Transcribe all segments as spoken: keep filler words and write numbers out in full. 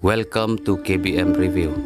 Welcome to K B M Review.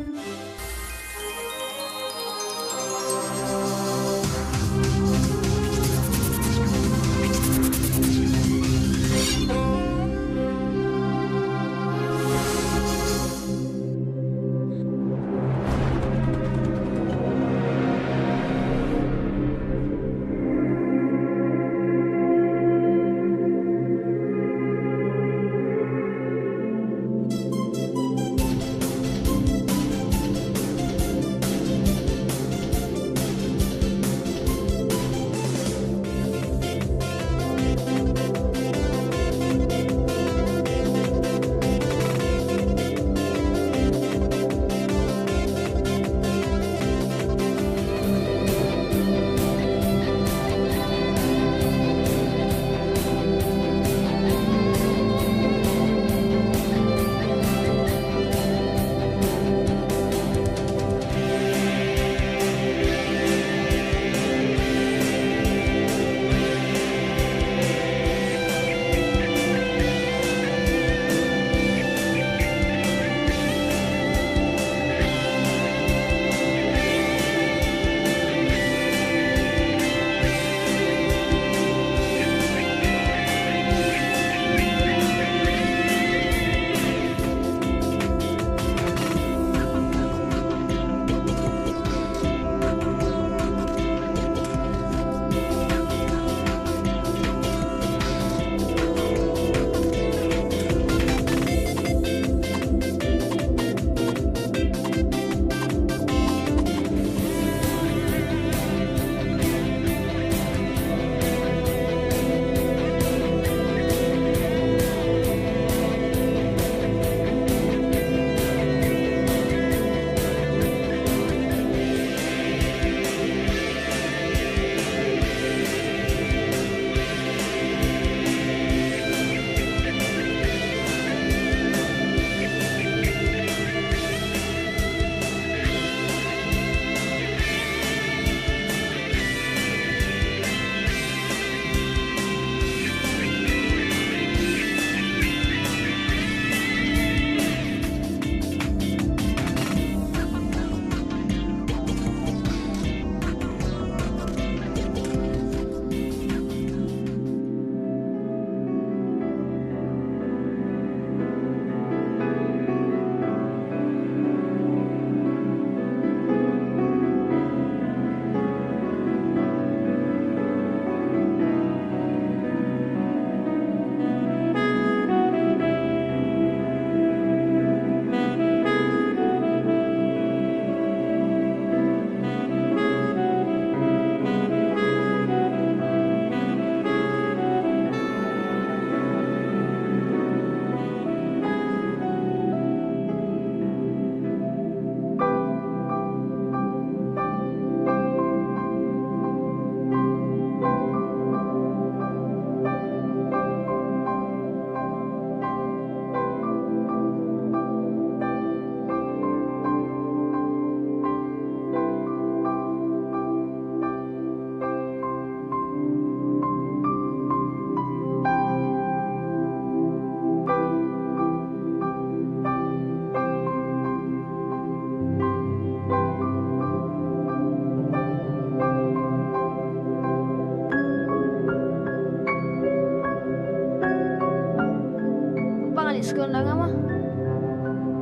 Papa, nga leit skul na nga ma.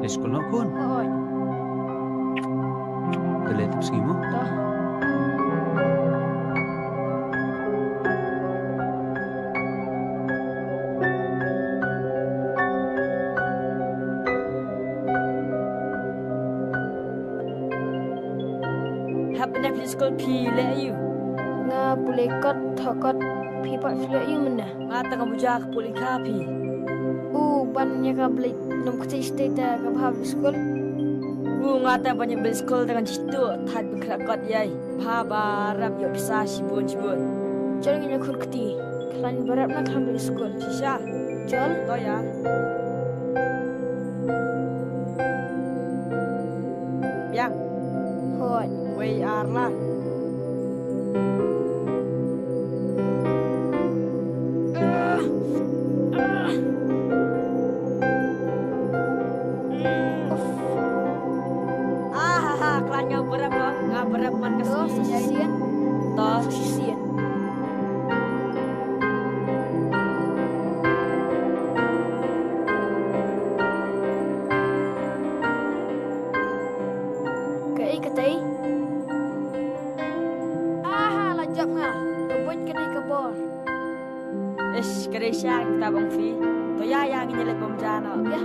Leit skul noh khun. Hooid. Te leit tip sngi mo. To. Hap ne phi skul phi leh ïu. Nga pule kot, tho kot, phi pat phi leh ïu mynne. Nga tang ka buja ka pule ka phi. U ban ïa ka blik num kti state ka bha skul. U nga tang ban ïa blik skul tang jitu thad bikra kot ïai. Bha ba rap ïa pisa shibun shibun. Jol ngin ïa khun kti. Khlaiñ ba rap na khlaiñ blik skul. Shisha. Jol. To ïa. Biang. Hooid. Wei ar la. Sa shisien. To. Sa shisien. Kaei katei? Aha, la jop nga. Ka buit kane ka bor. Ish, ka dei sha kita bang fi. To ïa ïa ngin ïa leit bam ja noh. Ïa.